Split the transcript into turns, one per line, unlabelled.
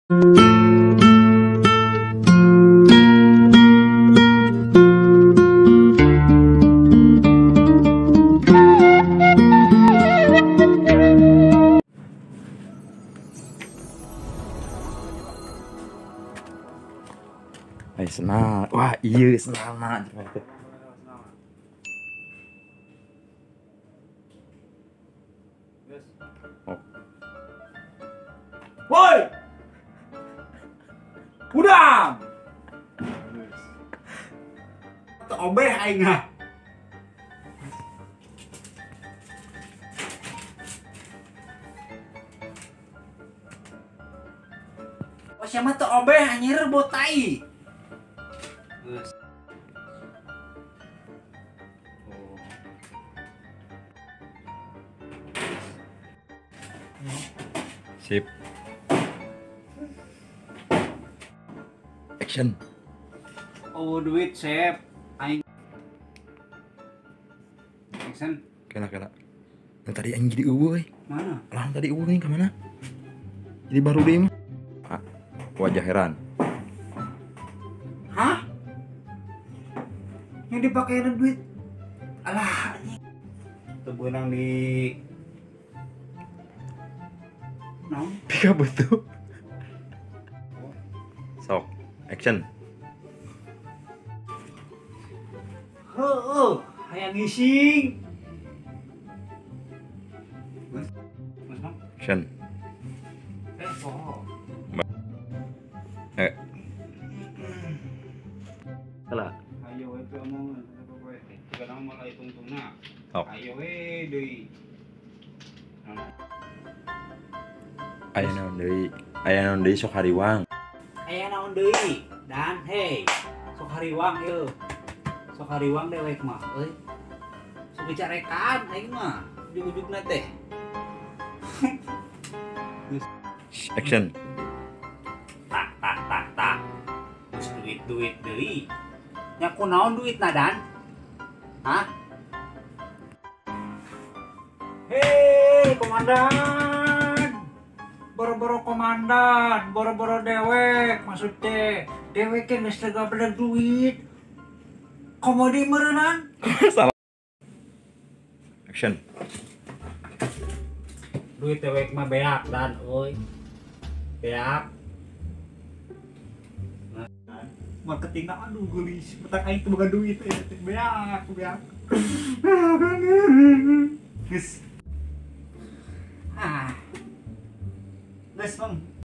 Ay, senang. Wah, iya senang teh. Oh.
Woi. Udang. Obeh aing ah. Oh, siapa tuh obeh anjir botai.
Sip. Action.
Oh, duit sep. Aing. Action.
Kena kena. Nah, tadi aing jadi eueuh euy.
Mana?
Lah tadi eueuh nih ka mana? Jadi baru deui mah. Ah, wajah heran.
Hah? Yang dipakai duit. Alah anjing. Teu beunang di naon?
Pika butuh. Sok, action.
Heueuh, hayang ngising. Mas, Mas.
Action.
Oh.
Eh. Salah.
Ayo we teu omongan apa we. Teu nama mulai tungtungna. Ayo we deui.
Aya naon deui? Aya naon deui sok hariwang.
Aya naon deui? Dan hey, sok hariwang ieu. Sok hariwang dewek mah euy. Sok dicarekan aing mah ujug-ujugna teh.
Action.
Tak tak tak tak. Geus duit-duit deui. Nya kunaon duitna Dan? Hah? Hei, komandan. Boro-boro komandan, boro-boro dewek, maksud teh dewek teh geus teu gablek duit. Komodi meureunnan.
Salah. Action.
Duit dewek mah beak Dan euy. Beak. Marketingna aduh geulis, petak aing teu boga duit teh beak, beak. Geus. Ah. Geus, Bang.